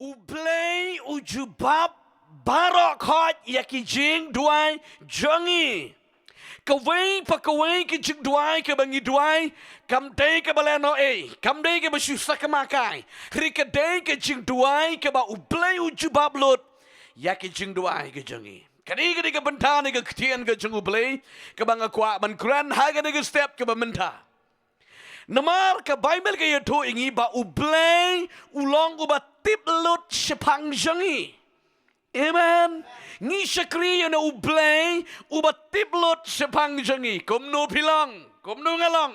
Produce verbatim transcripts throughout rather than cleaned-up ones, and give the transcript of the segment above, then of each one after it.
U Blei u jubab baroh khoit ïa ki jingduwai jong ngi. Kawei pa kawei ki jingduwai kaba ngi duwai, kam dei kaba lehnohei, kam dei kaba shu sakma kai. Hynrei ka dei ka jingduwai kaba U Blei u jubab lut ïa ki jingduwai ki jong ngi. Kane ka dei ka bynta ne ka ktien ka jong U Blei kaba nga kwah ban kren ha kane ka step kaba mynta. Namar ka Baibl ka ïathuh ïa ngi ba U Blei u long uba tip lut shaphang jong ngi. Amen. Ngi shakri ïa une U Blei uba tip lut shaphang jong ngi. Kumno phi long, kumno nga long.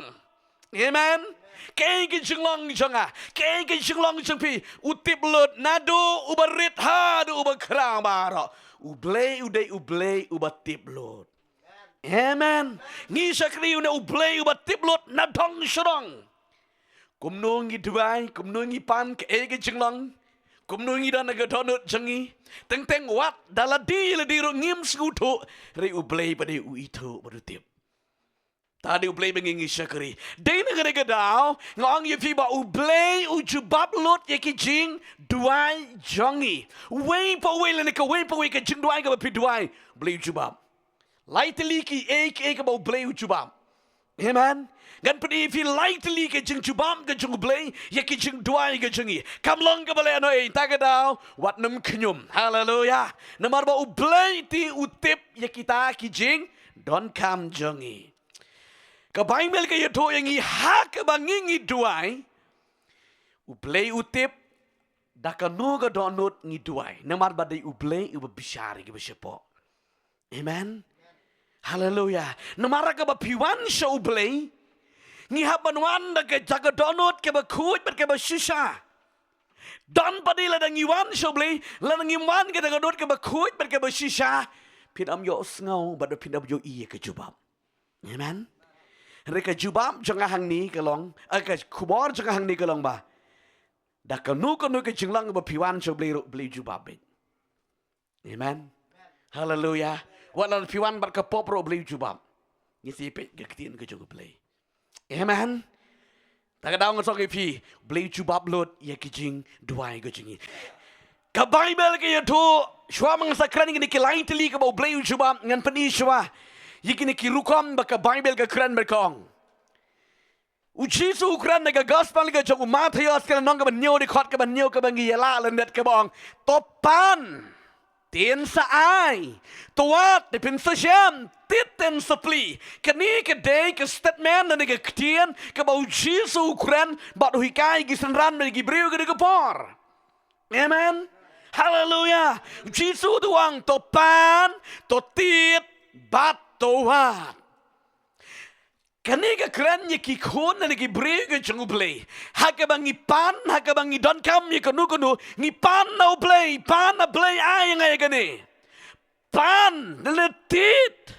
Amen. Kaei ka jinglong jong nga, kaei ka jinglong jong phi, u tip lut, naduh uba rit haduh uba khraw baroh. U Blei u dei U Blei uba tip lut. Amen. Ngi shakri ïa une U Blei uba tip lut na dong sha dong. Kumno ngi duwai, kumno ngi pan, kaei ka jinglong, kumno ngi don ha ka dohnud jong ngi. Teng teng wat da lade lade ruh ngim sngewthuh, hynrei U Blei pat u ithuh bad u tip. Te dei U Blei ba ngi ngi shakri. Dei na kane ka daw nga ong ïa phi ba U Blei u jubab lut ïa ki jingduwai jong ngi. Uwei pa uwei lane kawei pa uwei ka jingduwai kaba phi duwai, U Blei u jubab. Lai tylli kiei kiei kaba U Blei u jubab. Amen. Ngan pyni ïa phi lai tylli ka jingjubab ka jong U Blei ïa ki jingduwai ka jong ngi. Kam long kaba lehnohei, te ka daw wat nym khñium. Haleluya. Namar ba U Blei te u tip ïa kita ki jingdonkam jong ngi. Ka Baibl ka ïathuh ïa ngi ha kaba ngi ngi duwai, U Blei u tip da kano ka dohnud ngi duwai. Namar ba dei U Blei uba bishar ïa kiba shapoh. Amen. Haleluya. Namar kaba phi wan sha U Blei, ngi hap ban wan da ka, da ka dohnud kaba khuid bad kaba shisha. Don pat dei lada ngi wan sha U Blei, lada ngim wan ka da ka dohnud kaba khuid bad kaba shisha, phin ym ïohsngew bad phin ym ïohi ïa ka jubab. Amen. Hynrei ka jubab jong nga hangne ka long, eh, ka khubor jong nga hangne ka long ba da kano kano ka jinglong ba phi wan sha U Blei ruh, U Blei u jubab beit. Amen. Haleluya. Wat lada phi wan bad ka pop ruh, U Blei u jubab. Ngi sngewthuh ka ktien ka jong U Blei. Amen. Te ka daw nga ong ïa phi, U Blei u jubab lut ïa ki jingduwai ka jong ngi. Ka Baibl ka ïathuh, shuwa ma nga sa kren ïa kine ki lai tylli kaba U Blei u jubab, ngan pyni shuwa ïa kine ki rukom ba ka Baibl ka kren bad ka ong. U Jisu u kren na ka Gospel ka jong u Mathaios, ka lynnong kaba hynñiew, dkhot kaba hynñiew, kaba ngi ïa lah lyndet, kaba ong, to pan, te yn sa ai, to wad, te phin sa shem, tied, te yn sa plie. Kane ka dei ka statement lane ka ktien kaba u Jisu u kren bad u hikai ïa ki synran bad ïa ki briew ha kane ka por. Amen. Haleluya. U Jisu u ong, to pan, to tied bad to wad. Kane ka kren ïa ki khun lane ki briew ka jong U Blei. Ha kaba ngi pan, ha kaba ngi donkam ïa kano kano, ngi pan na U Blei, pan, A Blei, ai ïa nga ïa kane. Pan, lane tied,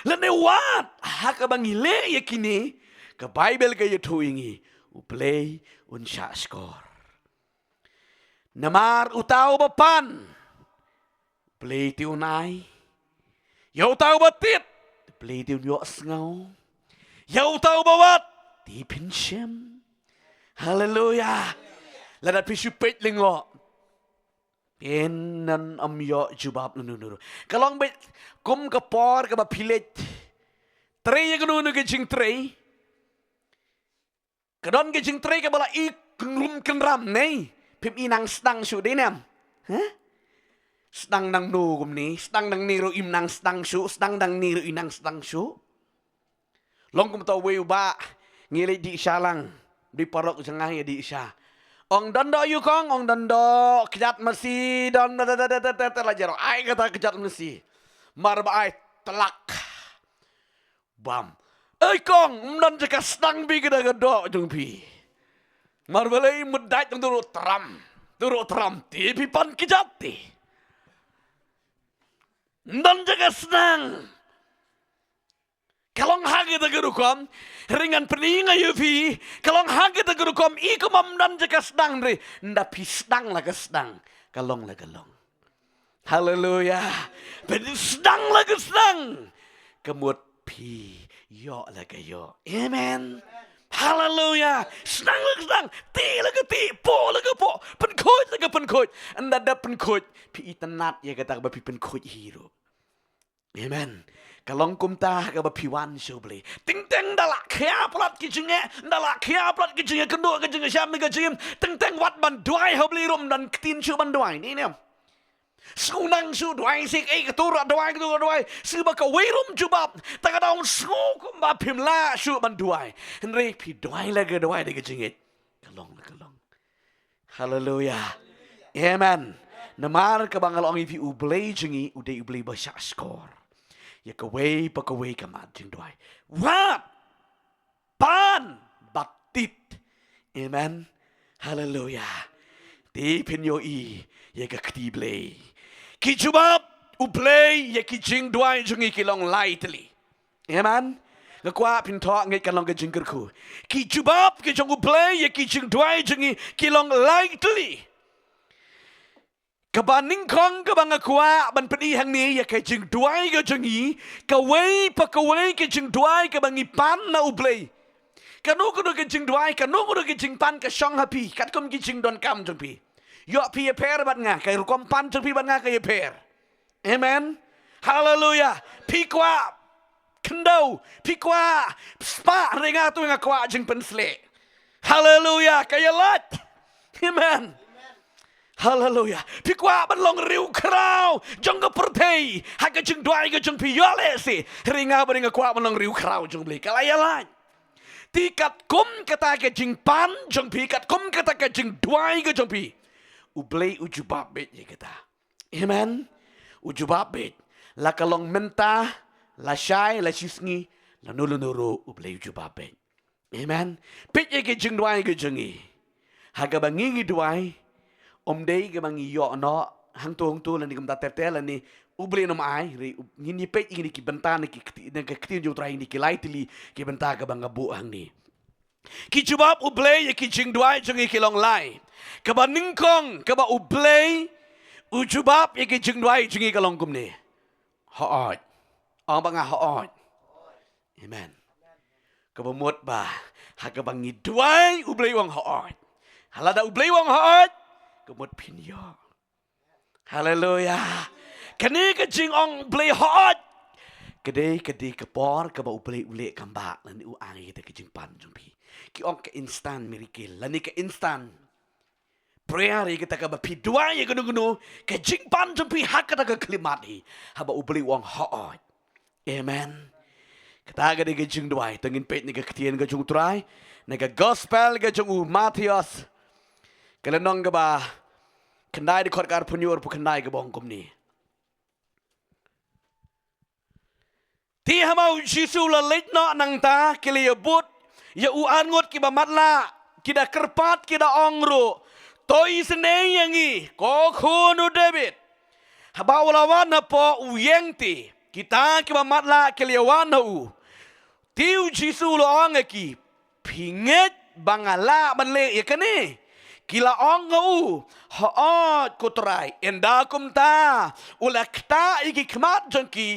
lane wad, ha kaba ngi leh ïa kine, ka Baibl ka ïathuh ïa ngi, U Blei un shah shkor. Namar uta uba pan, U Blei te un ai. Ïa uta uba tied, U Blei te un ïohsngew. Ïa uta uba wad, te phin shem. Haleluya. Lada phi shu peit lyngngoh, phin nym ïoh jubab lano lano ruh. Ka long beit kum ka por kaba phi leit trei ïa kano kano ka jingtrei. Ka don ka jingtrei kaba la i kynrum kynram, ne? Phim i nang sdang shuh, dei ne em? Hah? Sdang nangno kumne, sdang nangne ruh im nang sdang shuh, sdang nangne ruh i nang sdang shuh. Long kumta uwei u bah, ngi leit dih sha lang, dei paralok jong nga ïa dih sha. Ong don doh ïa u kong, ong don doh kjat masi, don da da da da da da la jero. Ai kata kjat masi. Mar ba ai tlak. Bam. Ei kong, ym don jaka sdang phi ka da ka doh jong phi. Mar balei, mynta tang tu ruh tram. Tu ruh tram te phi pan kjat te. Ym don jaka sdang. Ka long ha kata ka rukom, hynrei ngan pyni nga ïa phi, ka long ha kata ka rukom, i kumba ym don jaka sdang, hynrei ynda phi sdang la ka sdang, ka long la ka long. Haleluya. Phi sdang la ka sdang, ka mut phi ïoh la ka ïoh. Amen. Haleluya. Sdang la ka sdang, ti la ka ti, po la ka po, pynkhuid la ka pynkhuid. Ynda da pynkhuid, phi itynnad ïa kata kaba phi pynkhuid hi ruh. Amen. Ka long kumta kaba phi wan sha U Blei. Teng teng da la khia palat ki jingeh, da la khia palat ki jingeh, kynduh ki jingeh, sham ki jingeh. Teng teng wat ban duwai ha U Blei ruh ym don ktien shuh ban duwai. Ni ne. Sngew nang shuh duwai sik ei ka tur duwai ka tur duwai. Shuh ba kawei ruh ym jubab. Ta ka daw sngew kumba phim lah shuh ban duwai. Hynrei phi duwai la ka duwai da ka jingngeit. Ka long la ka long. Haleluya. Amen. Namar kaba nga la ong ïa phi U Blei jong ngi u dei U Blei ba shah shkor ïa kawei pa kawei ka mat jingduwai. Wat pan bad tied. Amen. Haleluya. Te phin ïohi ïa ka kti Blei. Ki jubab U Blei ïa ki jingduwai jong ngi ki long lai tylli. Amen. Nga kwah phin thoh ngeit kan long ka jingkyrkhu. Ki jubab ki jong U Blei ïa ki jingduwai jong ngi ki long lai tylli. Kaba nyngkong kaba nga kwah ban pyni hangne ïa ka jingduwai ka jong ngi, kawei pa kawei ka jingduwai kaba ngi pan na U Blei. Kano kano ka jingduwai, kano kano ka jingpan ka shong ha phi, katkum ki jingdonkam jong phi. Ïoh phi ïapher bad nga, ka rukom pan jong phi bad nga ka ïapher. Amen. Haleluya. Phi kwah khyndew, phi kwah spah, hynrei nga tu nga kwah jingpynsleh. Haleluya, ka ïalait. Amen. Haleluya. Phi kwah ban long riewkhraw jong ka pyrthei ha ka jingduwai ka jong phi, ïoh lehse. Hynrei nga bad nga kwah ban long riewkhraw jong U Blei, ka la ïalait. Te katkum kata ka jingpan jong phi, katkum kata ka jingduwai ka jong phi, U Blei u jubab beit ïa kata. Amen. U jubab beit. La ka long mynta, la shai, la shisngi, lano lano ruh U Blei u jubab beit. Amen. Peit ïa ka jingduwai ka jong ngi. Ha kaba ngi ngi duwai, ym dei kaba ngi ïoh noh hangto hangto lane kumta ter ter lane U Blei un ym ai, hynrei ngin ïa peit ïa kine ki bynta na ki kti-, na ka ktien jong U Trai, ïa kine ki lai tylli ki bynta kaba nga buh hangne. Ki jubab U Blei ïa ki jingduwai jong ngi ki long lai. Kaba nyngkong kaba U Blei u jubab ïa ki jingduwai jong ngi ka long kumne. Hooid. Ong bad nga hooid. Amen. Kaba mut ba ha kaba ngi duwai U Blei u ong hooid. Ha lada U Blei u ong hooid, ka mut phin ïoh. Haleluya. Kane ka jingong Blei hooid, ka dei, ka dei ka por kaba U Blei u leh kam bha lane u ai ïa kata ka jingpan jong phi. Ki ong ka instant miracle lane ka instant prayer, ïa kata kaba phi duwai ïa kano kano, ka jingpan jong phi ha kata ka khyllipmat hi, haba U Blei u ong hooid. Amen. Kata ka dei ka jingduwai. To ngin peit na ka ktien ka jong U Trai na ka gospel ka jong u Mathaios, ka lynnong kaba khyndai, dkhot ka arphew hynñiew arphew khyndai, kaba ong kumne. Te haba U Jisu u la leit noh nangta, ki la ïabud ïa u arngut kiba matlah, ki da kyrpad, ki da ong ruh, to isynei ïa ngi, ko khun u Dabid. Haba u la wan hapoh, u ïeng te, kita kiba matlah ki la ïawan ha u. Te U Jisu u la ong ha ki, phi ngeit ba nga lah ban leh ïa kane? Ki la ong ha u, hooid ko Trai. Ynda kumta u la ktah ïa ki khmat jong ki,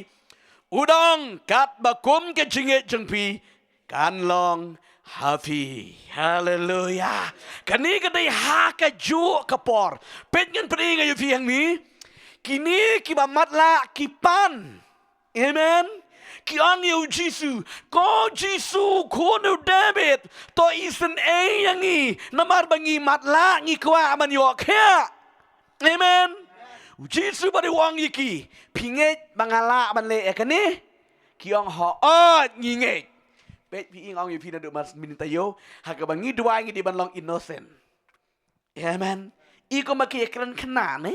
u da ong, katba kum ka jingngeit jong phi, kan long ha phi. Haleluya. Kane ka dei ha kajuh ka por. Peit, ngan pyni ïa phi hangne. Kine kiba matlah ki pan. Amen. Ki ong ïa U Jisu, ko Jisu, khun u Dabid, to isynei ïa ngi, namar ba ngi matlah, ngi kwah ban ïoh khiah. Amen. U Jisu bad u ong ïa ki, phi ngeit ba nga lah ban leh ïa kane? Ki ong, hooid, ngi ngeit. Peit, phi, nga ong ïa phi naduh mynta ïoh, ha kaba ngi duwai ngi dei ban long innocent. Amen. I kumba ki ïakren khynnah ne.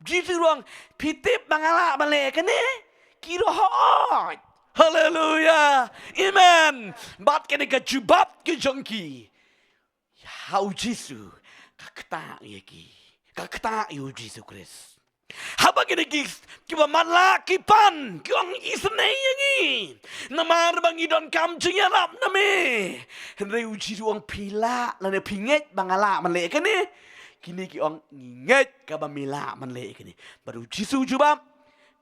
Jisu u ong, phi tip ba nga lah ban leh kane? Ki ruh hooid. Haleluya. Amen. Bad kane ka jubab ka jong ki ha U Jisu ka ktah ïa ki. Ka ktah ïa U Jisu Khrist. Haba kine ki, kiba matlah ki pan, ki ong, isynei ïa ngi, namar ba ngi donkam jingïarap na me. Hynrei U Jisu u ong, phi lah lane phi ngeit ba nga lah ban leh kane? Kine ki ong, ngi ngeit kaba me lah ban leh kane. Bad U Jisu u jubab,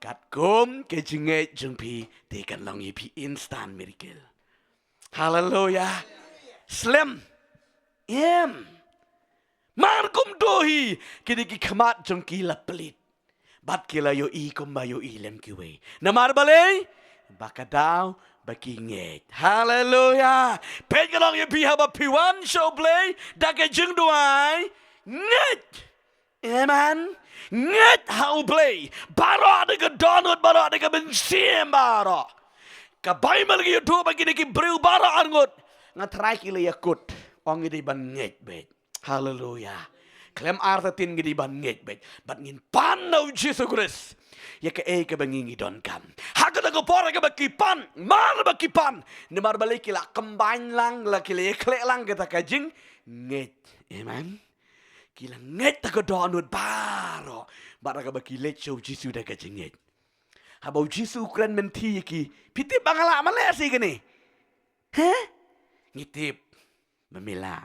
katkum ka jingngeit jong phi te kan long ïa phi, instant miracle. Haleluya. slem. Em. Mar kumto hi, kine ki khmat jong ki la plit. Bad ki la ïohi kumba ïohi lem kiwei. Namar balei? Ba ka daw ba ki ngeit. Haleluya. Peit ka long ïa phi haba phi wan sha U Blei da ka jingduwai, ngeit. Amen. Ngeit ha U Blei baroh da ka dohnud baroh, da ka mynsiem baroh. Ka Baibl ka ïathuh ba kine ki briew baroh arngut, nga trai ki la ïakut, ong ngi dei ban ngeit beit. Haleluya. Khlem artatien ngi dei ban ngeit beit. Bad ngin pan na U Jisu Khrist ïa kaei kaba ngi ngi donkam. Ha kata ka por kaba ki pan, mar ba ki pan, namar balei? Ki la combine lang, la ki la ïakhleh lang kata ka jingngeit. Amen. Ki la ngeit da ka dohnud baroh. Bad da kaba ki leit sha U Jisu da ka jingngeit. Haba U Jisu u kren mynta ïa ki, phi tip ba nga lah ban leh shi kane? He? Ngi tip ba me lah.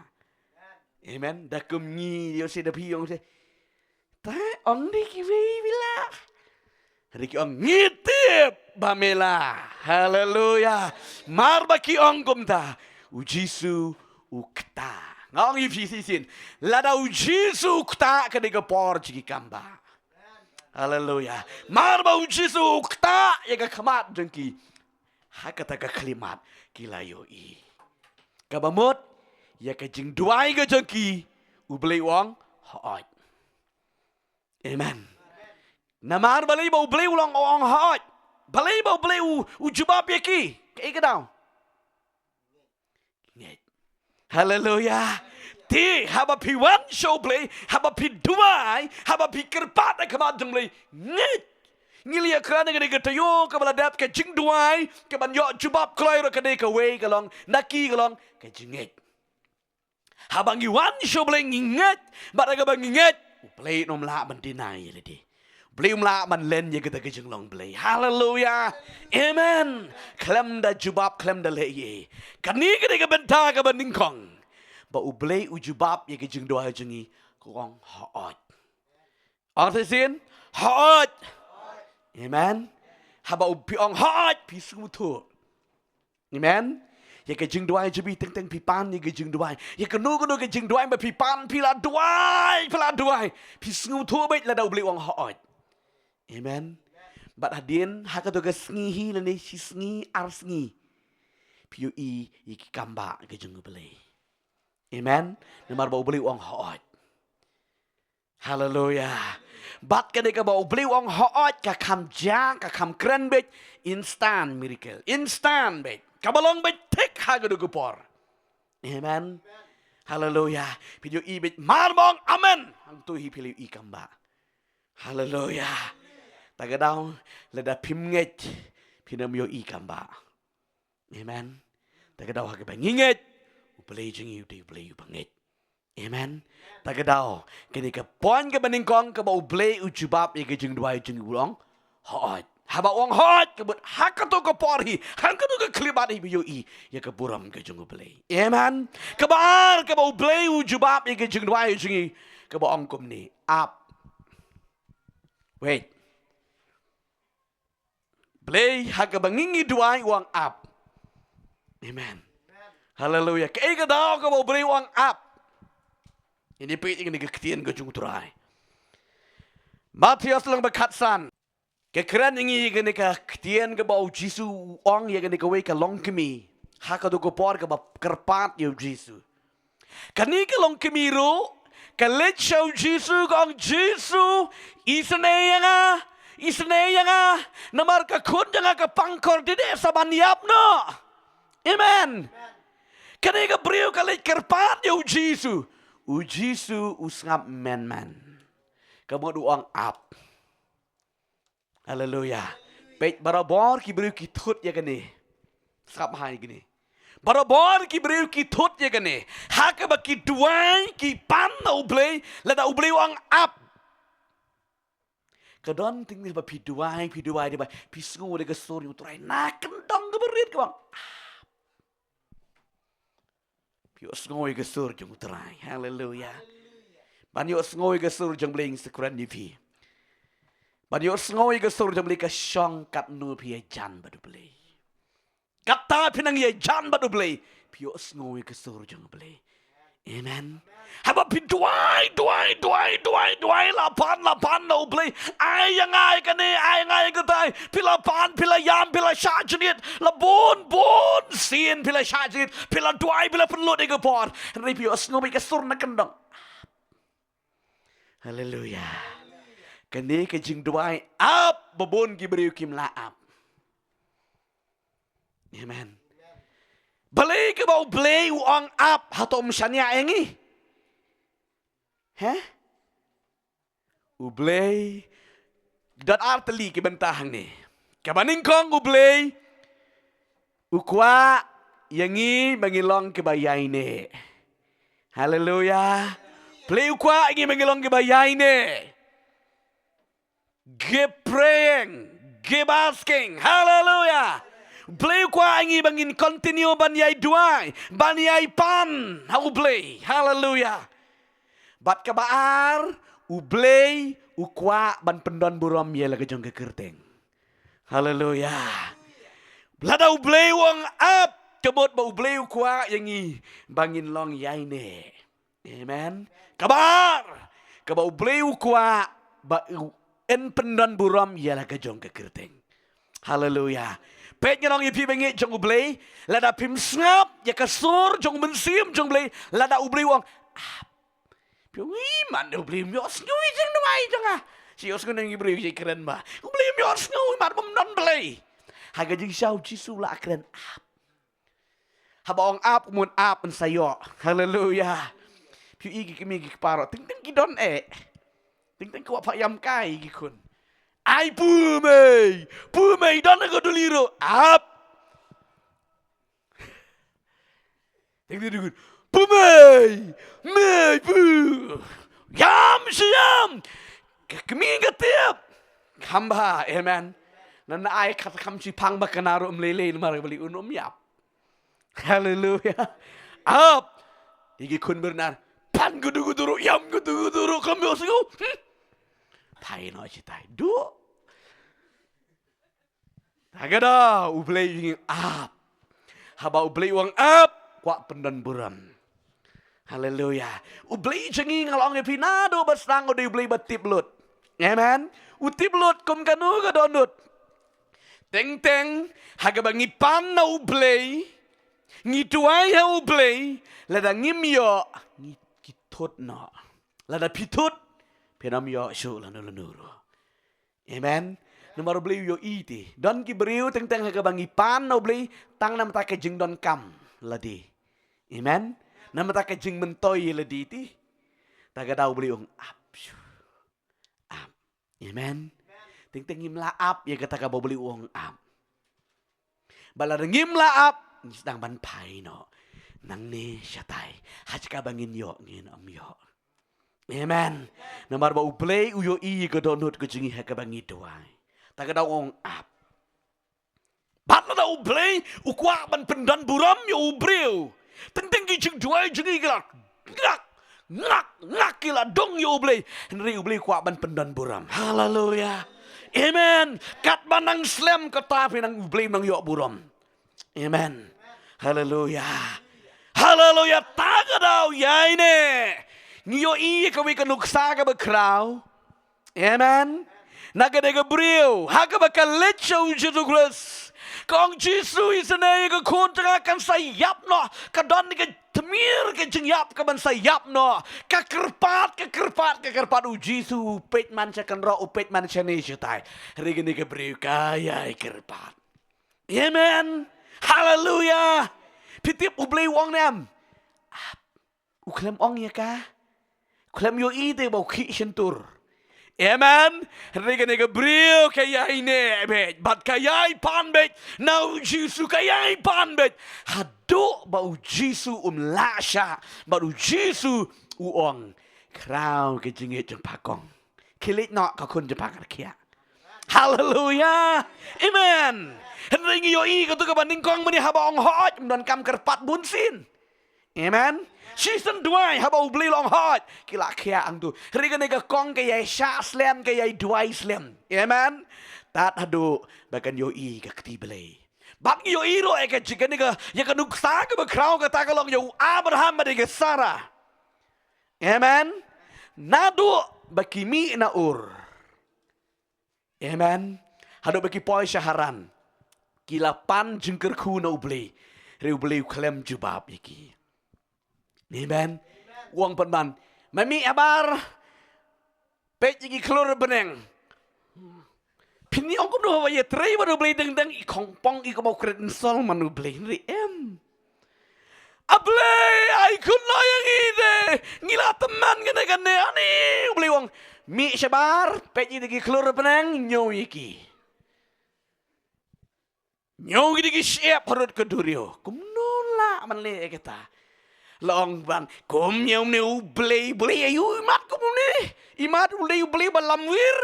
Amen. Da kum ngi ïoh shi da phi ong shi. Te ong dei kiwei ba lah. Hynrei ki ong ngi tip ba me lah. Haleluya. Mar ba ki ong kumta, U Jisu u ktah. Nga ong ïa phi shisien, lada U Jisu u ktah, ka dei ka por jong ki kam bah. Haleluya. Mar ba U Jisu u ktah ïa ka khmat jong ki, ha kata ka khyllipmat ki la ïohi. Kaba mut, ïa ka jingduwai ka jong ki, U Blei u ong hooid. Amen. Namar balei ba U Blei u long u ong hooid? Balei ba U Blei u, u jubab ïa ki? Kaei ka daw? Ngeit. Haleluya. Te haba phi wan sha U Blei, haba phi duwai, haba phi kyrpad ha khmat jong U Blei, ngeit. Ngi la ïakren ïa kane ka taïew kaba la dep, ka jingduwai kaban ïoh jubab kloi ruh ka dei kawei, ka long, na ki ka long ka jingngeit. Haba ngi wan sha U Blei ngi ngeit, bad da kaba ngi ngeit, U Blei um lah ban deny ïa lade. U Blei um lah ban len ïa kata ka jinglong Blei. Haleluya. Amen. Khlem da jubab, khlem da leh ei ei. Kane ka dei ka bynta kaba nyngkong, ba U Blei u jubab ïa ka jingduwai jong ngi, ka ong hooid. Ong shisien, hooid. Amen. Haba u, phi ong hooid, phi sngewthuh. Amen. Ïa ka jingduwai jong phi, teng teng phi pan ïa ka jingduwai. Ïa kano kano ka jingduwai ba phi pan, phi la duwai, phi la duwai, phi sngewthuh beit lada U Blei u ong hooid. Amen. Bad hadien, ha kato ka sngi hi lane shi sngi, ar sngi, phi ïohi ïa ki kam bah ka jong U Blei. Amen. Namar ba U Blei u ong hooid. Haleluya. Bad kane kaba U Blei u ong hooid, ka kham jia, ka kham kren beit, instant miracle. Instant beit. Kaba long beit thik ha kato ka por. Amen. Haleluya. Phi ïohi beit, mar ba ong amen, hangto hi phi ïohi kam bah. Haleluya. Ta ka daw, lada phim ngeit, phin ym ïohi kam bah. Amen. Ta ka daw, ha kaba ngi ngeit, U Blei jong ngi u dei U Blei uba ngeit. Amen. Ta ka daw, kane ka point kaba nyngkong kaba U Blei u jubab ïa ka jingduwai jong ngi, u ong hooid. Haba u ong hooid, ka mut ha kato ka por hi, ha kato ka khyllipmat hi, phi ïohi ïa ka burom ka jong U Blei. Amen. Kaba ar, kaba U Blei u jubab ïa ka jingduwai jong ngi, kaba ong kumne, Ab. Wait. Blei, ha kaba ngi ngi duwai, u ong Ab. Amen. Haleluya. Kaei ka daw kaba U Blei u ong Ab? Ngin ïa peit ïa kane ka ktien ka jong U Trai. Mathaios lynnong ba khatsan. Ka kren ïa ngi ïa kane ka ktien kaba U Jisu u ong ïa kane kawei ka longkmie ha kato ka por kaba kyrpad ïa U Jisu. Kane ka longkmie ruh ka leit sha U Jisu, ka ong, Jisu, isynei ïa nga, isynei ïa nga, namar ka khun jong nga ka pang kordit, sa ban ïap noh. Amen. Kane ka briew ka leit kyrpad ïa U Jisu. U Jisu u sngap mynmen. Ka mut u ong Ab. Haleluya. Peit, barabor ki briew ki thut ïa kane. Sngap ha ïa kane. Barabor ki briew ki thut ïa kane. Ha kaba ki duwai, ki pan na U Blei, lada U Blei u ong Ab. Ka don teng ba phi duwai, phi duwai, duwai, phi sngew da ka sur jong U Trai na kyndong kaba rit, ka ong Ab. Phi ïohsngew ïa ka sur jong U Trai. Haleluya. Ban ïohsngew ïa ka sur jong U Blei, ngin sa kren ïa phi. Ban ïohsngew ïa ka sur jong U Blei, ka shong katno phi ïajan bad U Blei. Katta phi nang ïajan bad U Blei, phi ïohsngew ïa ka sur jong U Blei. Amen. Haba phi duwai, duwai, duwai, duwai, duwai, la pan, la pan na U Blei. Ai ïa nga ïa kane, ai ïa nga ïa katai. Phi la pan, phi la ïam, phi la shah jingit. La bun, bun sien phi la shah jingit. Phi la duwai, phi la pynlut ïa ka por. Hynrei phi ïohsngew beit ka sur na kyndong. Haleluya. Kane ka jingduwai ap ba bun ki briew kim lah ap. Amen. Balei kaba U Blei u ong ap, hato um shaniah ïa ngi? He? U Blei, don ar tylli ki bynta hangne. Kaba nyngkong U Blei u kwah ïa ngi ba ngi long kiba ïaineh. Haleluya. Blei u kwah ïa ngi ba ngi long kiba ïaineh. Keep praying, keep asking. Haleluya. Blei u kwah ïa ngi ba ngin continue ban ïai duwai, ban ïai pan ha U Blei. Haleluya. Bad kaba ar, U Blei u kwah ban pyndon burom ïa la ka jong ka kyrteng. Haleluya. Lada U Blei u ong ap, ka mut ba U Blei u kwah ïa ngi ba ngin long ïaineh. Amen. Kaba ar, kaba U Blei u kwah ba u, yn pyndon burom ïa la ka jong ka kyrteng. Haleluya. Peit, ngan ong ïa phi bangeit jong U Blei, lada phim sngap ïa ka sur jong U Mynsiem jong U Blei, lada U Blei u ong ap, phi ong, i man, U Blei um ïohsngew ïa ka jingduwai jong nga. Shi ïohsngew na ngi briew shi kren ba U Blei um ïohsngew, i man, bym don Blei. Ha ka jingshisha U Jisu u la kren ap. Haba ong ap, u mut ap, yn sa ïoh. Haleluya. Phi ïohi ki kmie ki kpa ruh, teng teng ki don eh. Teng teng ki kwah phah ïam kai ki khun. Ai pu mei, pu mei, don ha ka duli ruh, ap. Teng teng ki khun, pu mei, mei pu. Ïam shi ïam. Ka kmie ka tip. Kham bha, amen. Nang ai kata kham shi phang ba kane ruh um lei lei namar ka Blei un ym ïap. Haleluya. Ap. Ïa ki khun Bernard. Pan katu katu ruh, ïam katu katu ruh, kham ïohsngew. Hmm. Phai noh shitai. Duh. Ta ka daw U Blei u ong ap. Haba U Blei u ong ap, kwah pyndon burom. Haleluya. U Blei jong ngi, nga la ong ïa phi naduh ba sdang u dei U Blei ba tip lut. Amen. U tip lut kum kano ka dohnud. Teng teng, ha kaba ngi pan na U Blei, ngi duwai ha U Blei, lada ngim ïoh, ngi, ngi thut noh. Lada phi thut, phin ym ïoh shuh lano lano ruh. Amen. Namar U Blei u ïohi te. Don ki briew teng teng ha kaba ngi pan na U Blei, tang namar ka jingdonkam lade. Amen. Namar ka jingmyntoi lade te. Ta ka daw U Blei u ong ap. Ap. Amen. Teng teng ngim lah ap ïa kata kaba U Blei u ong ap. Bad lada ngim lah ap, ngi sdang ban phai noh. Nangne shatai. Ha kaba ngin ïoh, ngin ym ïoh. Amen. Namar ba U Blei u ïohi ïa ka dohnud ka jong ngi ha kaba ngi duwai. Ta ka daw u ong ap. Bad lada U Blei u kwah ban pyndon burom ïa u briew, teng teng ki jingduwai jong ngi ki la ngak, ngak, ngak, ki la dong ïa U Blei. Hynrei U Blei u kwah ban pyndon burom. Haleluya. Amen. Katba nang slem kata phi nang, U Blei u nang ïoh burom. Amen. Haleluya. Haleluya. Ta ka daw ïaineh. Ngi ïohi ïa kawei ka nuksa kaba khraw. Amen. Na kane ka briew, ha kaba ka leit sha U Jisu Khrist, ka ong, Jisu, isynei ïa ka khun jong nga kan sa ïap noh, ka don ka tmier ka jingïap kaban sa ïap noh. Ka kyrpad, ka kyrpad, ka kyrpad, U Jisu u peit man sha kynroh, u peit man shane shatai. Hynrei kane ka briew ka ïai kyrpad. Amen. Haleluya. Phi tip U Blei u ong ne em? U khlem ong ïa ka. U khlem ïohi te ba u khih shyntur. Amen. Hynrei kane ka briew ka ïaineh beit bad ka ïai pan beit na U Jisu, ka ïai pan beit haduh ba U Jisu um lah shah bad U Jisu u ong, khraw ka jingngeit jong pha kong. Khie leit noh, ka khun jong pha ka da khiah. Haleluya. Amen. Hynrei ngi ïohi katto kaba nyngkong mynne haba ong hooid, ym donkam kyrpad bun sien. Amen. Shisien duwai haba U Blei u la ong hooid, ki la khiah hangto. Hynrei kane ka kong ka ïai shah slem, ka ïai duwai slem. Amen. Tad haduh ba kan ïohi ka kti Blei. Bad ngi ïohi ruh ïa ka jingkane ka, ïa ka nuksa kaba khraw kata ka long ïa u Abraham bad ïa ka Sara. Amen. Naduh ba ki mih na Ur. Amen. Haduh ba ki poi sha Haran. Ki la pan jingkyrkhu na U Blei. Hynrei U Blei u khlem jubab ïa ki. Amen. U ong pynban, ma mih habar, peit ïa ki khlur bneng. Phin ong kumno ba ïatrei bad U Blei dang dang, i khongpong i kaba u kren sol man U Blei, hynrei em. A Blei, ai khun lo ïa ngi de. Ngi la tymmen kane kane ani. U Blei u ong, mih shabar, peit ïa ki khlur bneng, ñiew ïa ki. Ñiew ki da ki shyiap harud ka duriaw. Kumno lah ban leh ïa kata? La ong ban, kum ñiew ne U Blei, Blei ïa u imat kumne. Imat U Blei, U Blei ba lamwir.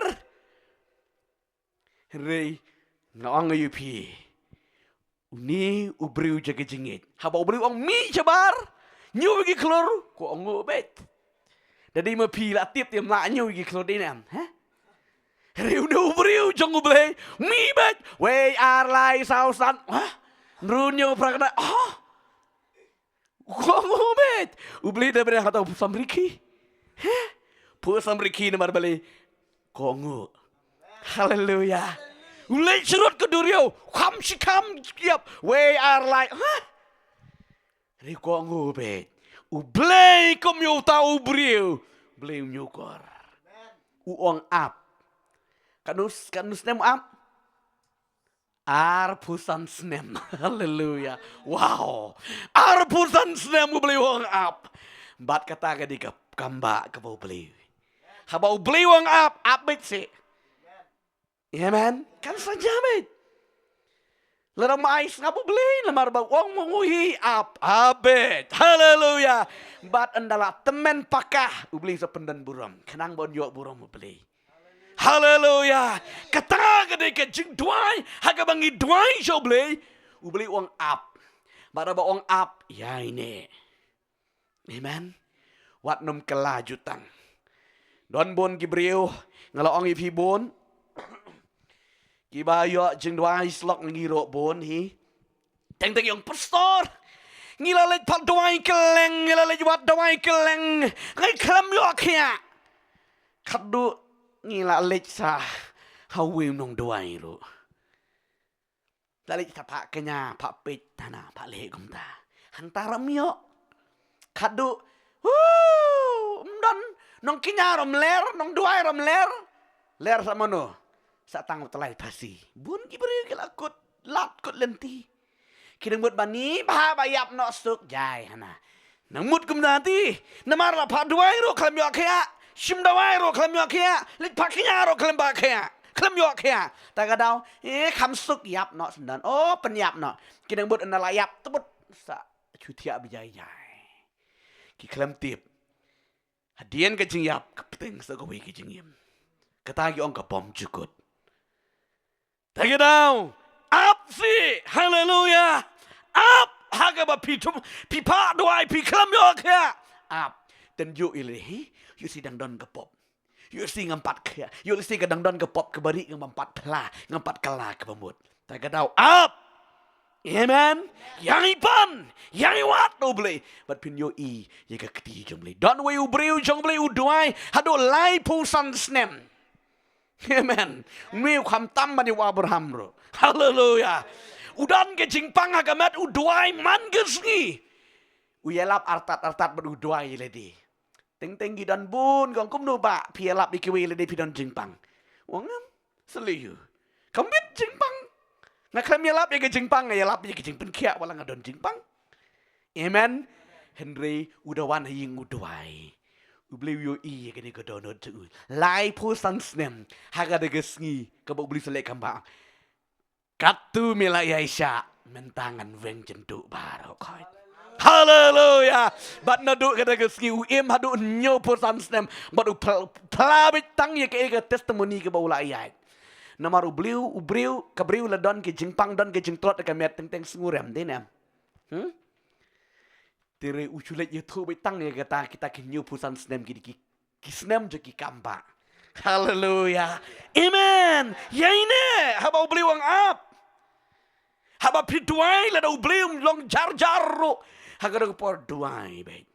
Hynrei nga ong ïa phi, une u briew jong ka jingngeit. Haba U Blei u ong mih shabar, ñiew ïa ki khlur, ko ong o beit. Da dei ma phi la tip te ym lah ñiew ïa ki khlur dei ne em, ha? Hynrei une u briew jong U Blei, mih beit, wei ar lai saw san, ha? Nrun ñiew phra khyndai, ha? Ko ong o beit. U Blei da briew hato phu samrkhie. He? Phu samrkhie namar balei? Ko ong o. Haleluya. U leit syrut ka duriaw. Kham shi kham ïap. Wei ar lai. Ha? Hynrei ko ong o beit. U Blei kum ïa uta u briew. Blei u ñiewkor. U ong ap. Katno, katno snem ap? Arphew san snem. Haleluya. Wow. Arphew san snem U Blei u ong ap. Bad kata ka dei ka kam ba kaba U Blei. Haba U Blei u ong ap, ap beit seh. Amen. Kan sa jia beit. Lada ym ai sngap U Blei, namar ba u ong ma ngi hi ap, ap beit. Haleluya. Bad ynda la tymmen paka, U Blei sa pyndon burom. Khnang ba un ïoh burom U Blei. Haleluya. Kata ka dei ka jingduwai, ha kaba ngi duwai sha U Blei, U Blei u ong ap. Bad haba u ong ap, ïaineh. Amen. Wat nym kylla jutang. Don bun ki briew, nga la ong ïa phi bun. Kiba ïoh jingduwai shlok ngi ruh bun hi. Teng teng ïa ong pastor. Ngi la leit pat duwai kylleng, ngi la leit wad duwai kylleng. Ngi khlem ïoh khiah. Khadduh ngi la leit sa ha uwei u nongduwai ruh. La leit sa phah kñia, phah peit hana, phah leh kumta. Hangta ruh ym ïoh. Khadduh. Hu, ym don nongkñia ruh ym ler, nongduwai ruh ym ler. Ler sa mano? Sa tang u tyllai phasi. Bun ki briew ki la kut lad kut lynti. Ki dang mut ban ïa bha ba ïap noh suk jai hana. Nang mut kumta ti. Namar la phah duwai ruh khlem ïoh khiah. Shim dawai ruh khlem ïoh khiah. Leit phah kñia ruh khlem phah khiah. Khlem ïoh khiah. Ta ka daw, eh, kham suk ïap noh syndon. Oh, pynïap noh. Ki dang mut ynda la ïap tebut sa shu thiah ba jai jai. Ki khlem tip. Hadien ka jingïap ka pteng sa kawei ka jingim. Kata ki ong ka bym jukut. Ta ka daw, ap sih, haleluya. Ap, ha kaba phi thum, phi phah duwai, phi khlem ïoh khiah. Ap, teng ïoh i lei hi, ïoh sih dang don ka pop. Ïoh sih ngam pat khiah, ïoh sih ka dang don ka pop kaba rieh ngam pat phla, ngam pat kylla kaba mut. Ta ka daw, ap. Amen. Ïa ngi pan, ïa ngi wad U Blei. Bad phin ïohi ïa ka kti jong U Blei. Don uwei u briew jong U Blei u duwai haduh laiphew san snem. Amen. Ngi kham tam ban ïa u Abraham ruh. Haleluya. U don ka jingpang ha ka met u duwai man ka sngi. U ïalap artat artat bad u duwai ïa lade. Teng teng ki don bun, kong kumno ba phi ïalap ïa kiwei lade phi don jingpang. Ong em, sylli ïa u. Kam bit jingpang. Nga khlem ïalap ïa ka jingpang, nga ïalap ïa ka jingpynkhiah, wat la nga don jingpang. Amen. Hynrei u da wan ha ïing u duwai. U Blei u ïohi ïa kane ka dohnud jong u. Laiphew san snem ha kata ka sngi kaba U Blei u sa leh kam ba. Katto me la ïai shah, mynta ngan weng jynduh baroh khoit. Haleluya. Bad naduh kata ka sngi u im haduh hynñiewphew san snem bad u phla, phla beit tang ïa kaei ka testimony kaba u la ïaid. Namar u briew, u briew, ka briew la don ka jingpang, don ka jingtlot ha ka met, teng teng sngew rem, dei ne em? Hmm? Te re u shu leit ïathuh beit tang ïa kata, kita ki hynñiewphew san snem ki dei ki, ki snem jong ki kam ba. Haleluya. Amen. Ïaineh haba U Blei u ong ap. Haba phi duwai lada U Blei um long jar jar ruh, ha kata ka por duwai beit.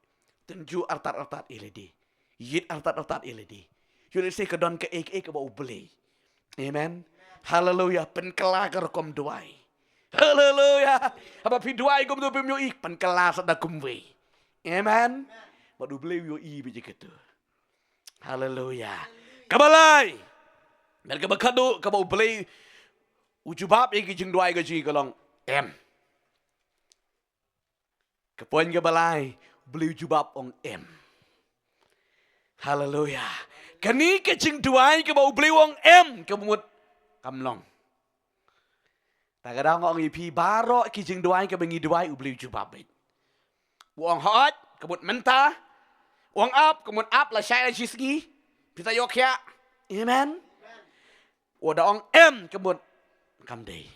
Tynjuh artat artat ïa lade. Ïit artat artat ïa lade. Ïoh lehse ka don kaei kaei kaba U Blei. Amen. Haleluya. Pynkylla ka rukom duwai. Haleluya. Haba phi duwai kumto phim ïohi, pynkylla sa da kumwei. Amen. Bad U Blei u ïohi beit ïa kito. Haleluya. Kaba lai. Bad kaba khadduh kaba U Blei u jubab ïa ki jingduwai ka jong ngi ka long em. Ka point kaba lai, U Blei u jubab ong em. Haleluya. Kane ka jingduwai kaba U Blei u ong em, ka mut kam long. Ta ka daw nga ong ïa phi baroh ki jingduwai kaba ngi duwai U Blei u jubab beit. U ong hooid, ka mut mynta. U ong ap, ka mut ap, lashai lashisngi. Phi sa ïoh khiah. Amen. U da ong em, ka mut kam dei.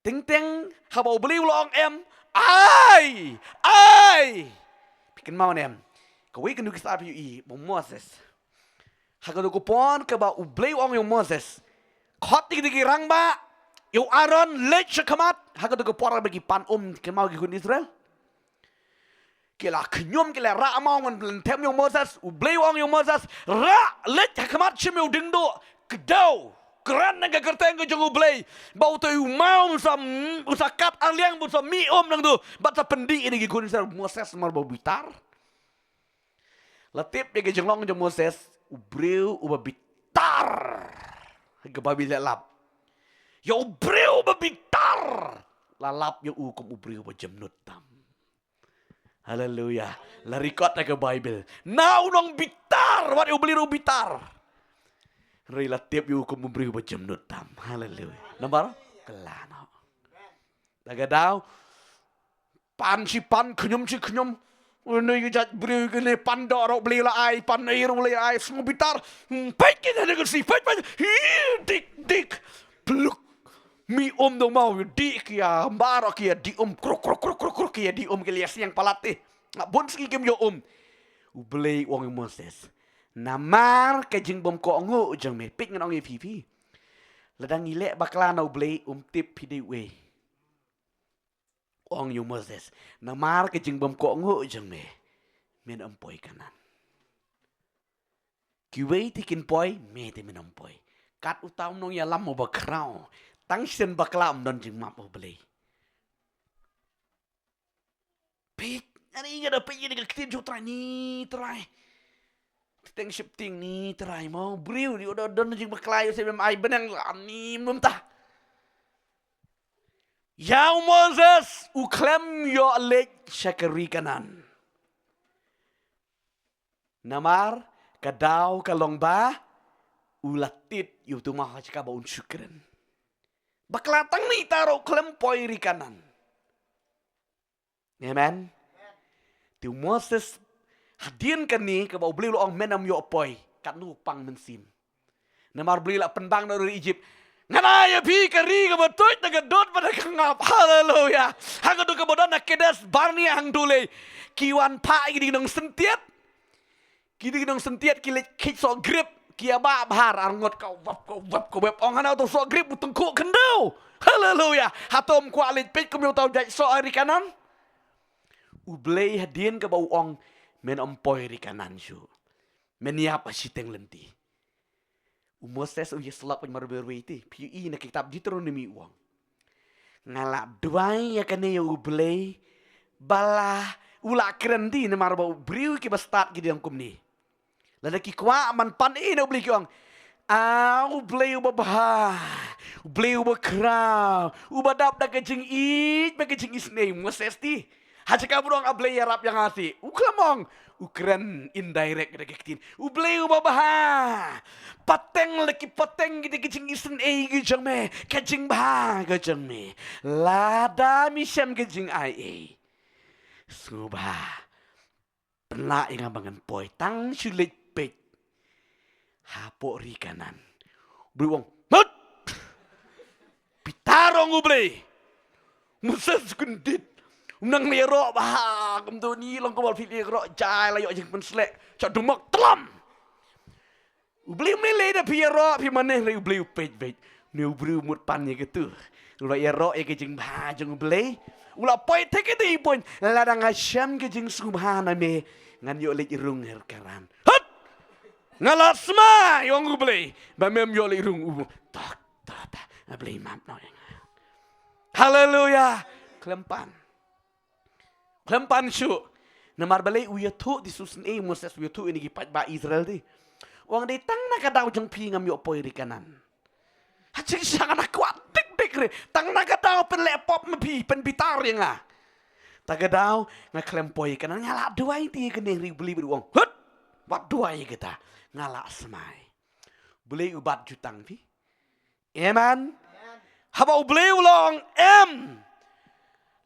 Teng teng haba U Blei u la ong em, ai, ai. Phi kynmaw ne em. Kawei ka nuksa phi ïohi ba u Moses. Ha kato ka por kaba U Blei u ong ïa u Moses, khot ïa ki rangbah, ïa u Aaron leit sha khmat. Ha kato ka por ba ki pan um, kynmaw ki khun Israel. Ki la khñium, ki la rah maw, ngan them ïa u Moses. U Blei u ong ïa u Moses, rah, leit ha khmat, shim ïa u diengduh, kdew, kren na ka kyrteng ka jong U Blei. Ba uto u maw un sa, un sa kat arliang, un sa mih um nangto. Bad sa pyndih ïa ki khun Israel. Moses namar ba u bitar. La tip ïa ka jinglong jong u Moses, u briew uba bitar. Ka Baibl la lap ïa u briew uba bitar. La lap ïa u kum u briew uba jemnud tam. Haleluya. La record ha ka Baibl. Na u nongbitar, wat ïa U Blei ruh u bitar. Hynrei la tip ïa u kum u briew uba jemnud tam. Haleluya. Namar kylla noh. Ta ka daw, pan shi pan, khñium shi khñium. Une u jait briew kane, pan doh ruh U Blei la ai, pan ei ruh U Blei la ai, sngewbitar. Hmm, peit kane ka si, peit, peit. Hi, dik, dik. Pluk. Mih um dong maw, dih ki ïa, baroh ki ïa dih um, kruk, kruk, kruk, kruk, kruk, ki ïa dih um, ki la ïa siang palat te. Nga bun sngi kim ïoh um. U Blei u ong ïa u Moses, namar ka jingbymkohnguh jong me, peit ngan ong ïa phi phi. Lada ngi leh bakla na U Blei, um tip phi dei uei. Ong ïa u Moses, namar ka jingbymkohnguh jong me, men ym poi Kanaan. Kiwei te kin poi, me te men ym poi. Kat uta u nongïalam uba khraw. Tang shen bakla ym don jingmap U Blei. Peit, ani nga da peit ïa ka ktien jong U Trai, ni Trai. Teng sheptieng, ni Trai mo, briew dei u da don jingbakla ïa u, sa mem ai bneng la ni mynta. Ïa u Moses u khlem ïoh leit sha ka ri Kanaan. Namar ka daw ka long ba u la tied ïa u, tu ma ha jaka ba un shu kren. Bakla tang ni ta ruh u khlem poi ri Kanaan. Amen. Te u Moses, hadien kane kaba U Blei u la ong men ym ïoh poi, katno u pang mynsiem. Namar U Blei u la pynbang na ri Egypt. Ngan ai ïa phi ka ri kaba tuid na ka dud bad na ka ngap. Haleluya. Ha ka dud kaba don na Kadesh Barnea hangto lei. Ki wan phah ïa ki ding nongsyntiew. Ki dei ki nongsyntiat, ki leit khit soh grep, ki ïa bah bhar arngut, ka wap, ka wap, ka wap. Ong hana uto u soh grep u tyngkhuh khyndew. Haleluya. Hato ym kwah leit peit kum ïa uto u jait soh ha ri Kanaan? U Blei hadien kaba u ong men ym poi ri Kanaan shuh. Men ïap ha shiteng lynti. U Moses u ïasyllok bad marwei marwei te. Phi ïohi na ka kitab Deuteronomy u ong, nga la duwai ïa kane ïa U Blei, ba la u la kren te, namar ba u briew kiba stad ki dei ong kumne. Lada ki kwah ban pan ïa U Blei ki ong, a U Blei uba bha, U Blei uba khraw, uba dap da ka jingïeit bad ka jingisynei. Moses te, ha jaka ba u ong a Blei ïarap ïa nga te, u khlem ong, u kren indirect da ka ktien. U Blei uba bha. Pateng la ki pateng ki dei ki jingisynei ki jong me, ka jingbha ka jong me. Lada me shem ka jingaiei, sngewbha pynlah ïa nga ba ngan poi, tang shu leit peit hapoh ri Kanaan. U briew u ong, mut! Bitar, ong U Blei. Moses kyndit. Um nang ïaroh bha, kumto ni long kumba phi ïaroh jai la ïoh jingpynsleh. Sha dumok tlam. U Blei um lei lei da phi ïaroh, phi mane, hynrei U Blei u peit beit. Ne u briew mut pan ïa katu. U la ïaroh ïa ka jingbha jong U Blei. U la poi te kata i point. Lada nga shem ka jingsngewbha na me, ngan ïoh leit rung ha Kanan. Hut! Nga la smai, ong U Blei, ba mem ïoh leit rung. U, tok, tok, tok. A Blei map noh ïa nga. Haleluya. Khlem pan. Khlem pan shuh. Namar balei? U ïathuh, te shisien u Moses u ïathuh ïa kine ki paidbah Israel te. U ong dei tang na ka daw jong phi ngam ïoh poi ri Kanan. Ha jingshisha nga kwah dik dik re. Tang na ka daw pynleh pop ma phi, pynbitar ïa nga. Ta ka daw nga khlem poi ri Kanan, nga la duwai te ïa kane ri, U Blei u ong, hut! Wat duwai ïa kata. Nga la smai. U Blei u bat jutang phi. Amen. Haba U Blei u la ong em,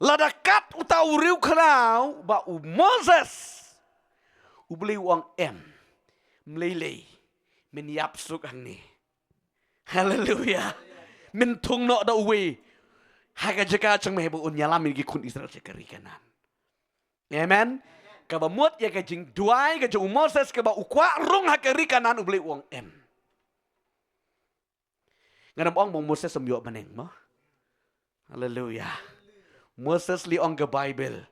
lada kat uta u riewkhraw ba u Moses, U Blei u ong em, mlei lei, men ïap suk hangne. Haleluya. Men thung noh da uwei ha ka jaka jong me ba un ïalam ïa ki khun Israel sha ka ri Kanan. Amen. Kaba mut ïa ka jingduwai ka jong u Moses kaba u kwah rung ha ka ri Kanan, U Blei u ong em. Ngan ym ong ba u Moses um ïoh bneng mo. Haleluya. Moses lei ong ka Bible,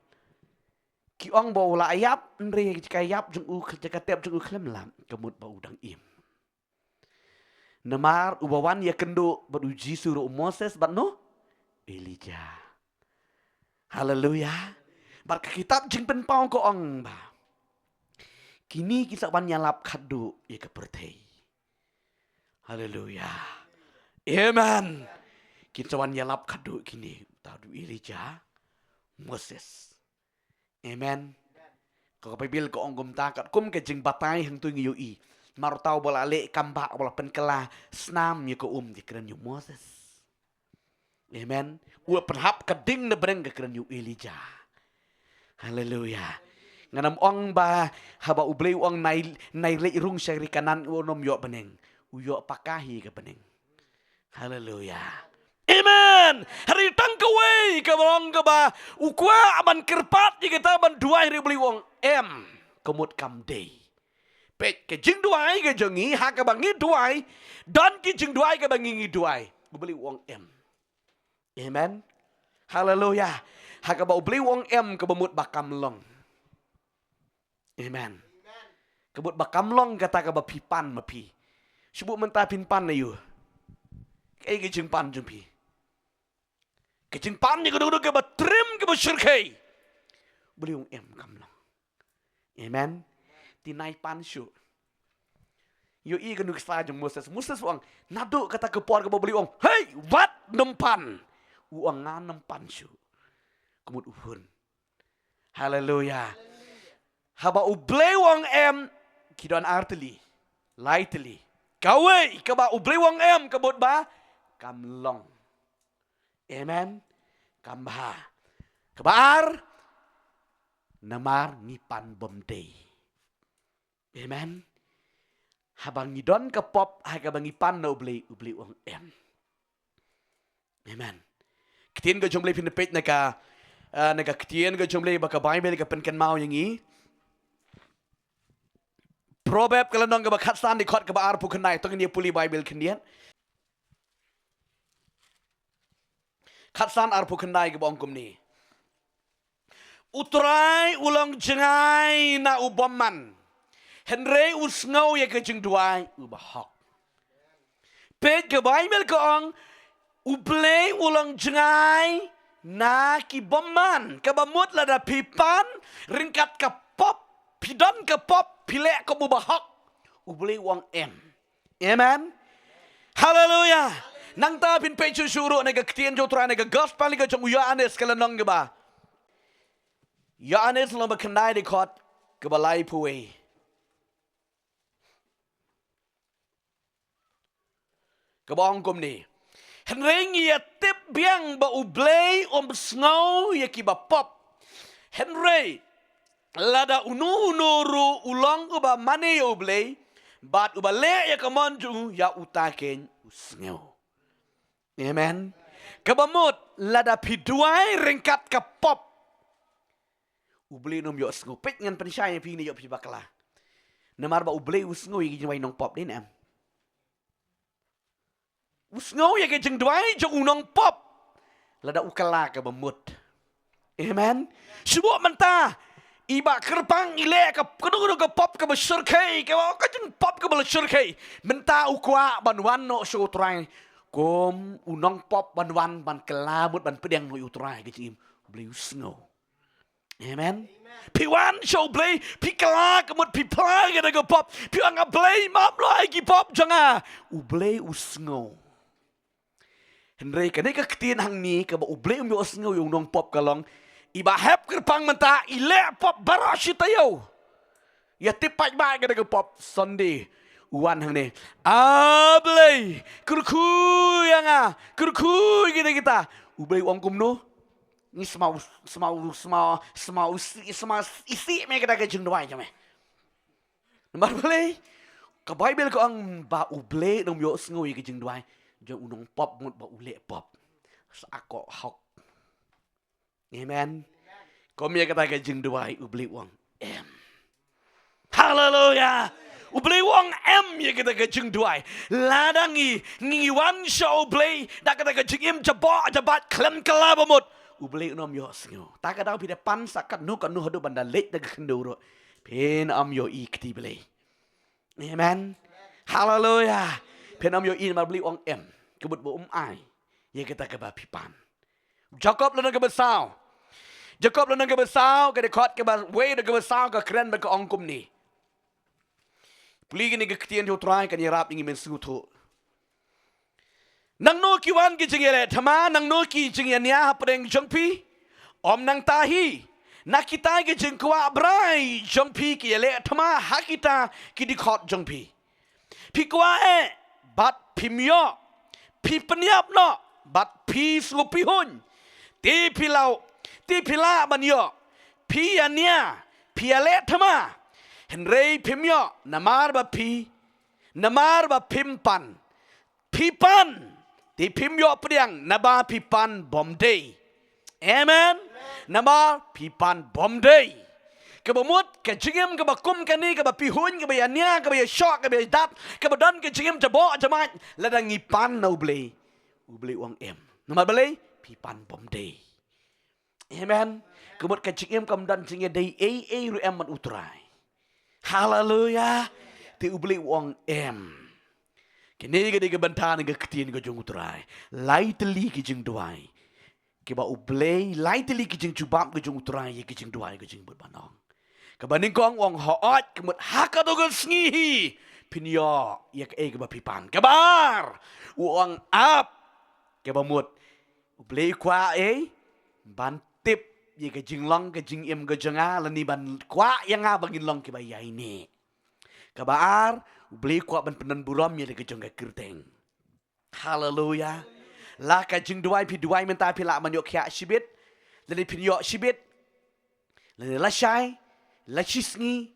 ki ong ba u la ïap, hynrei ka ïap jong u, ka tep jong u khlem lap, ka mut ba u dang im. Namar uba wan ïakynduh bad u Jisu ruh u Moses bad no Elijah. Haleluya. Bad ka kitab Jingpynpaw ka ong ba kine ki sa wan ïalap khadduh ïa ka pyrthei. Haleluya. Amen. Kin sa wan ïalap khadduh kine, uta u Elijah, Moses. Amen. Ka Bible ka ong kumta, katkum ka jingbatai hangtu ngi ïohi. Namar uta uba la leh kam bah, uba la pynkylla snam ïa ka um, ka kren ïa u Moses. Amen. U pynhap ka ding na bneng, ka kren ïa u Elijah. Haleluya. Ngan ym ong ba haba U Blei u ong nai, nai leit rung sha ri Kanan, un ym ïoh bneng. U ïoh paka hi ka bneng. Haleluya. Amen. Hynrei tang kawei ka long kaba u kwah ban kyrpad ïa kata, ban duwai, hynrei U Blei u ong em, ka mut kam dei. Peit, ka jingduwai ka jong ngi, ha kaba ngi duwai, don ki jingduwai kaba ngi, ngi duwai, U Blei u ong em. Amen. Haleluya. Ha kaba U Blei u ong em, kaba mut ba kam long. Amen. Ka mut ba kam long kata kaba phi pan ma phi. Shu buh mynta phin pan na ïa u. Kaei ka jingpan jong phi? Ka jingpan ïa kano kano kaba trim, kaba shyrkhei. U Blei u ong em, kam long. Amen. Te nai pan shuh. Ïohi ka nuksa jong u Moses. Moses u ong, naduh kata ka por kaba U Blei u ong, hei, wat nym pan. U ong, ngan nym pan shuh. Ka mut u hun. Haleluya. Haba U Blei u ong em, ki don ar tylli, lai tylli. Kawei kaba U Blei u ong em, ka mut ba kam long. Amen. Kam bha. Kaba ar, namar ngi pan bym dei. Amen. Haba ngi don ka pop, ha kaba ngi pan na U Blei, U Blei u ong em. Amen. Ktien ka jong U Blei, phin peit na ka, ah, na ka ktien ka jong U Blei ba ka Bible ka pynkynmaw ïa ngi. Proverb ka lynnong kaba khatsan, dkhot kaba arphew khyndai, to ngin ïa pule Bible khyndiat. Khatsan arphew khyndai kaba ong kumne. U Trai u long jngai na u bymman, hynrei u sngew ïa ka jingduwai u bahok. Peit, ka Bible ka ong, U Blei u long jngai na ki bymman. Kaba mut lada phi pan ryngkat ka pop, phi don ka pop, phi leh kum u bahok, U Blei u ong em. Amen. Haleluya. Nangta phin peit shuh shuh ruh na ka ktien jong U Trai, na ka gospel ka jong u Ïoannis ka lynnong kaba, Ïoannis lynnong ba khyndai, dkhot kaba laiphew wei. Kaba ong kumne. Hynrei ngi ïa tip biang ba U Blei um sngew ïa kiba pop. Hynrei lada uno uno ruh u long uba mane ïa U Blei bad uba leh ïa ka mon jong u, ïa uta keiñ u sngew. Amen. Kaba mut lada phi duwai ryngkat ka pop, U Blei un ym ïoh sngew. Peit, ngan pynshai ïa phi ne ïoh phi bakla. Namar ba U Blei u sngew ïa ki jingduwai nongpop, dei ne em? U sngew ïa ka jingduwai jong u nongpop lada u kylla kaba mut. Amen. Shu buh mynta, i ba kyrpang i leh ka kano kano ka pop kaba shyrkhei, kaba ka jingpop kaba la shyrkhei. Mynta u kwah ban wan noh sha u Trai kum u nongpop, ban wan ban kylla mut ban pdiang noh ïa u Trai ha ka jingim. U Blei u sngew. Amen. Phi wan sha u Blei, phi kylla ka mut, phi phla ïa kata ka pop, phi ong, A Blei, map noh ïa ki pop jong nga. U Blei u sngew. Hynrei kane ka ktien hangne kaba U Blei um ïohsngew ïa u nongpop ka long, i ba hap kyrpang mynta i leh pop baroh shi taïew. Ïa tip pat ba kata ka pop Sunday u wan hangne, A Blei, kyrkhu ïa nga, kyrkhu ïa kita kita. U Blei u ong kumno? Ngi smaw, smaw, smaw, smaw, isi, smaw, isi me kata ka jingduwai jong me. Namar balei? Ka Baibl ka ong ba U Blei um ïohsngew ïa ka jingduwai jong u nongpop mut ba u leh pop. Sa ko hok. Amen. Kum ïa kata ka jingduwai U Blei u ong em. Haleluya. U Blei u ong em ïa kata ka jingduwai. Lada ngi, ngi wan sha U Blei da kata ka jingim jaboh jabat khlem kylla ba mut, U Blei um ïohsngew. Ta ka daw phi da pan sa katno katno haduh ban da leit da ka khyndew ruh, phin ym ïohi kti Blei. Amen. Haleluya. Phin ym ïohi namar Blei u ong em. Ka mut ba um ai ïa kata kaba phi pan. Jakob lynnong kaba saw. Jakob lynnong kaba saw, ka dkhot kaba wei da kaba saw ka kren bad ka ong kumne. Pule kine ki ktien jong U Trai, kan ïarap ïa ngi ban sngewthuh. Nangno ki wan ki jingïaleh thma, nangno ki jingïania hapdeng jong phi? Ym nangta hi. Na kita ki jingkwah brai jong phi ki ïaleh thma ha kita ki dkhot jong phi. Phi kwah eh, bad phim ïoh. Phi pynïap noh, bad phi sngewphihuiñ. Te phi lah, te phi lah ban ïoh. Phi ïania, phi ïaleh thma. Hynrei phim ïoh, namar ba phi, namar ba phim pan. Phi pan, te phim ïoh pdiang, naba phi pan bym dei. Amen. Namar phi pan bym dei. Kaba mut ka jingim kaba kum kane, kaba phihuiñ, kaba ïania, kaba ïashoh, kaba ïadat, kaba don ka jingim jaboh jamait, lada ngi pan na U Blei, U Blei u ong em. Namar balei? Phi pan bym dei. Amen. Ka mut ka jingim kam don jingïadei ei ei ruh em bad U Trai. Haleluya. Te U Blei u ong em. Kine ka dei ka bynta na ka ktien ka jong U Trai. Lai tylli ki jingduwai kiba U Blei, lai tylli ki jingjubab ka jong U Trai ïa ki jingduwai ka jingmut ban ong. Kaba nyngkong u ong hooid, ka mut ha kato ka sngi hi phin ïoh ïa kaei kaba phi pan. Kaba ar u ong ap. Kaba mut U Blei u kwah ei ban tip ïa ka jinglong ka jingim ka jong nga, lane ban kwah ïa nga ba ngin long kiba ïaineh. Kaba ar, U Blei u kwah ban pyndonburom ïa la ka jong ka kyrteng. Haleluya. La ka jingduwai phi duwai mynta phi lah ban ïoh khiah shibit, lane phin ïoh shibit, lane lashai, la shisngi,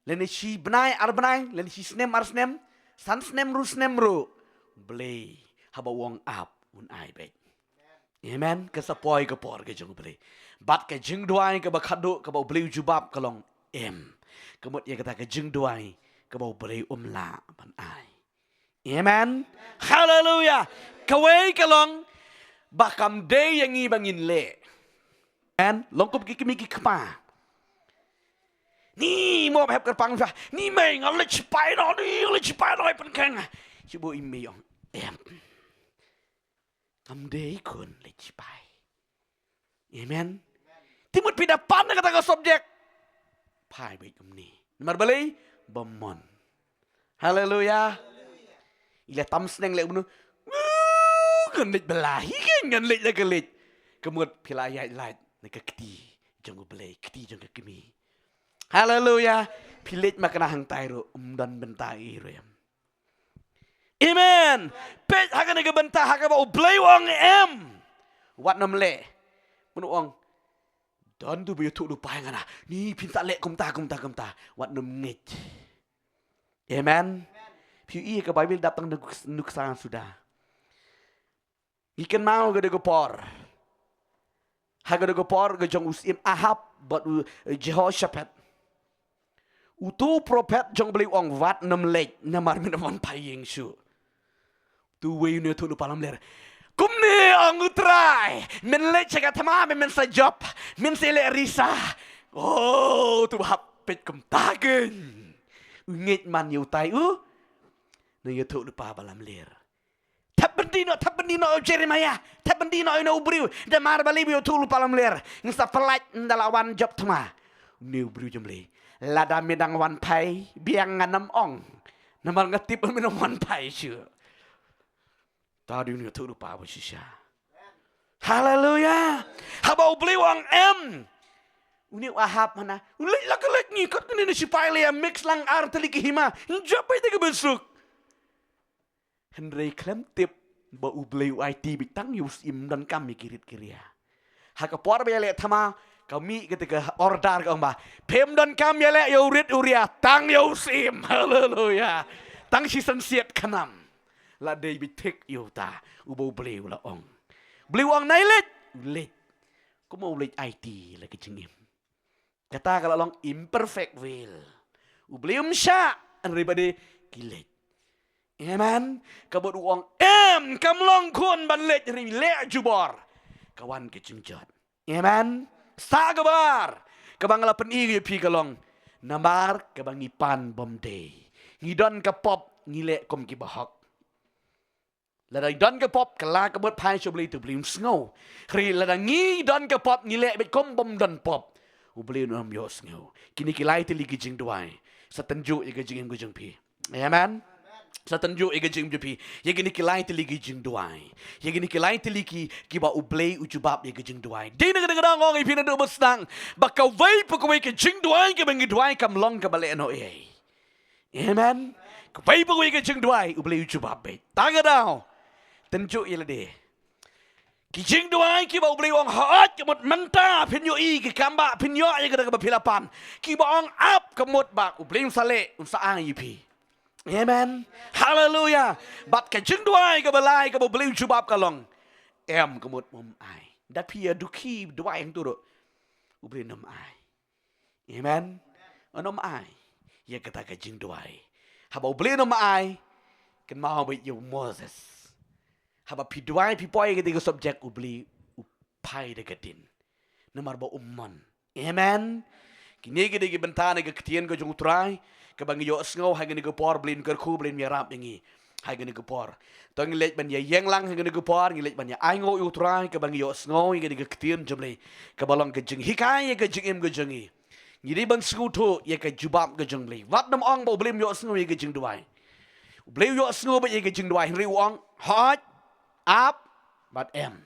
lane shi bnai ar bnai, lane shi snem ar snem, san snem ruh snem ruh, U Blei haba u ong ap un ai beit. Amen. Ka sa poi ka por ka jong U Blei. Bad ka jingduwai kaba khadduh kaba U Blei u jubab ka long em. Ka mut ïa kata ka jingduwai kaba U Blei um lah ban ai. Amen. Haleluya. Kawei ka long ba kam dei ïa ngi ba ngin leh. Amen. Long kum ki kmie ki kpa. Ni mo hep kyrpang sa. Ni mei, nga leit sipai noh, ni nga leit sipai noh, ai pynkheng. Shu buh i mei ong em. Kam dei khun leit sipai. Amen. Te mut phi da pan na kata ka subject, phai beit kumne. Namar balei? Bym mon. Haleluya. I la tam sneng leh kumno? Ngan leit ba la hi, ngan leit la ka leit. Ka mut phi la ïaid lait na ka kti jong U Blei, kti jong ka kmie. Haleluya. Phi leit ma kane hangtai ruh, ym don bynta ei ruh em. Amen. Peit ha kane ka bynta ha kaba U Blei u ong em. Wat nym leh. Mano ong? Don tu ba ïathuh lypa ïa nga na. Ni phin sa leh kumta, kumta, kumta. Wat nym ngeit. Amen. Phi ïohi ka Baibl dap tang nuk-, nuksa suda. Ngi kynmaw ka dei ka por. Ha ka dei ka por ka jong u syiem Ahab bad u Jehoshaphat. Utu u prophet jong U Blei u ong wat nym leit namar men wan phai ïing shuh. Tu wei une u ïathuhlypa lamler. Kumne ong u Trai, men leit sha ka thma, men, men sa jop, men sa leh risa. Oh, tu hap peit kumta kein. U ngeit man ïa utai u nongïathuhlypa ba lamler. Thep byndi noh, thep byndi noh ïa u Jeremiah. Thep byndi noh ïa une u briew. Namar balei ba u ïathuhlypa lamler? Ngi sa pyllait ynda la wan jop thma. Une u briew jong U Blei. Lada me dang wan phai biang, ngan ym ong. Namar nga tip me dang wan phai shuh. Ta dei une u ïathuhlypa ba shisha. Haleluya. Haba U Blei u ong em, une u Ahab mynta u leit la ka leit, ngi kat kane na shipai lei, mix lang ar tylli ki hima. Jop beit da kaba suk. Hynrei khlem tip ba U Blei u aiti beit tang ïa u syiem, ym donkam ïa ki rit ki ria. Ha ka por ba ïaleh thma, ka mih kata ka order, ka ong ba, phim donkam ïaleh ïa u rit u ria, tang ïa u syiem. Haleluya. Tang shisien siat khnam. La dei beit thik ïa uta uba U Blei u la ong. U Blei u ong nai leit, u leit. Kumba U Blei u aiti la ka jingim. Kata ka la long imperfect will. U Blei um shah, hynrei ba dei ki leit. Amen. Ka mut u ong em, kam long khun ban leit, hynrei leh jubor. Ka wan ka jingjot. Amen. Sa kaba ar kaba nga la pyni ïa phi ka long, namar kaba ngi pan bym dei. Ngi don ka pop, ngi leh kum ki bahok. Lada ngi don ka pop, ka la ka mut phai sha U Blei, te U Blei um sngew. Hynrei lada ngi don ka pop, ngi leh beit kum bym don pop, U Blei un ym ïohsngew. Kine ki lai tylli ki jingduwai, sa tynjuh ïa ka jingim ka jong phi. Amen. Sa tynjuh ïa ka jingim jong phi ïa kine ki lai tylli ki jingduwai, ïa kine ki lai tylli ki, kiba U Blei u jubab ïa ka jingduwai. Dei na kata ka daw nga ong ïa phi naduh ba sdang, ba kawei pa kawei ka jingduwai kaba ngi duwai kam long kaba lehnohei. Amen. Kawei pa kawei ka jingduwai U Blei u jubab beit. Ta ka daw, tynjuh ïa lade. Ki jingduwai kiba U Blei u ong hooid, ka mut mynta phin ïohi ki kam ba phin ïoh ïa kata kaba phi la pan. Kiba ong ap, ka mut ba U Blei un sa leh, un sa ai ïa phi. Amen. Haleluya. Bad ka jingduwai kaba lai kaba U Blei u jubab ka long em, ka mut um ai. Da phi ïa dukhi duwai hangto ruh, U Blei un ym ai. Amen. Un ym ai ïa kata ka jingduwai. Haba U Blei un ym ai, kynmaw beit ïa u Moses. Haba phi duwai, phi poi ïa kata ka subject, U Blei u phai da ka dien. Namar ba um mon. Amen. Kine ki dei ki bynta na ka ktien ka jong U Trai kaba ngi ïohsngew ha kane ka por. Blei un kyrkhu, Blei un ïarap ïa ngi ha kane ka por. To ngin leit ban ïa ïeng lang ha kane ka por, ngin leit ban ïa ainguh ïa U Trai kaba ngi ïohsngew ïa kane ka ktien jong U Blei kaba long ka jinghikai ïa ka jingim ka jong ngi. Ngi dei ban sngewthuh ïa ka jubab ka jong U Blei. Wat nym ong ba U Blei um ïohsngew ïa ka jingduwai. U Blei u ïohsngew beit ïa ka jingduwai, hynrei u ong hooid, ap bad em.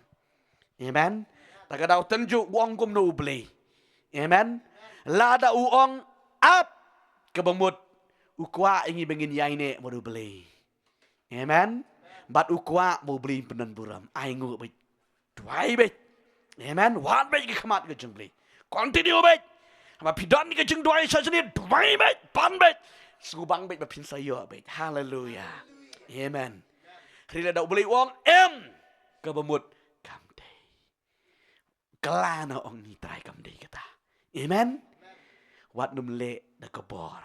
Amen. Ta ka daw, tynjuh u ong kumno U Blei. Amen. Lada u ong ap, kaba mut u kwah ïa ngi ba ngin ïaineh bad U Blei. Amen. Bad u kwah ba U Blei un pyndonburom. Ainguh beit. Duwai beit. Amen. Wad beit ki khmat ka jong U Blei. Continue beit. Haba phi don ka jingduwai shane shane, duwai beit, pan beit. Sngewbang beit ba phin sa ïoh beit. Haleluya. Amen. Hynrei lada U Blei u ong em, kaba mut kam dei. Kylla noh, ong ïa U Trai, kam dei kata. Amen. Wat nym leh da ka bor.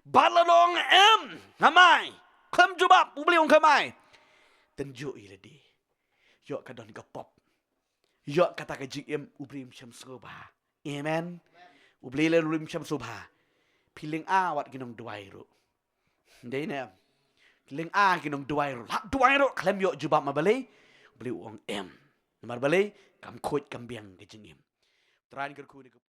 Bad lada u ong em, ngam ai, khlem jubab, U Blei u ong khlem ai, tynjuh ïa lade. Ïoh ka don ka pop. Ïoh kata ka jingim, U Blei um shym sngewbha. Amen. U Blei leh, U Blei um shym sngewbha. Phi lynga wat ki nongduwai ruh. Dei ne em? Lynga ki nongduwai ruh. Lada duwai ruh khlem ïoh jubab, namar balei? U Blei u ong em. Namar balei? Kam khuid kam biang ka jingim. Trai un kyrkhu ïa ngi.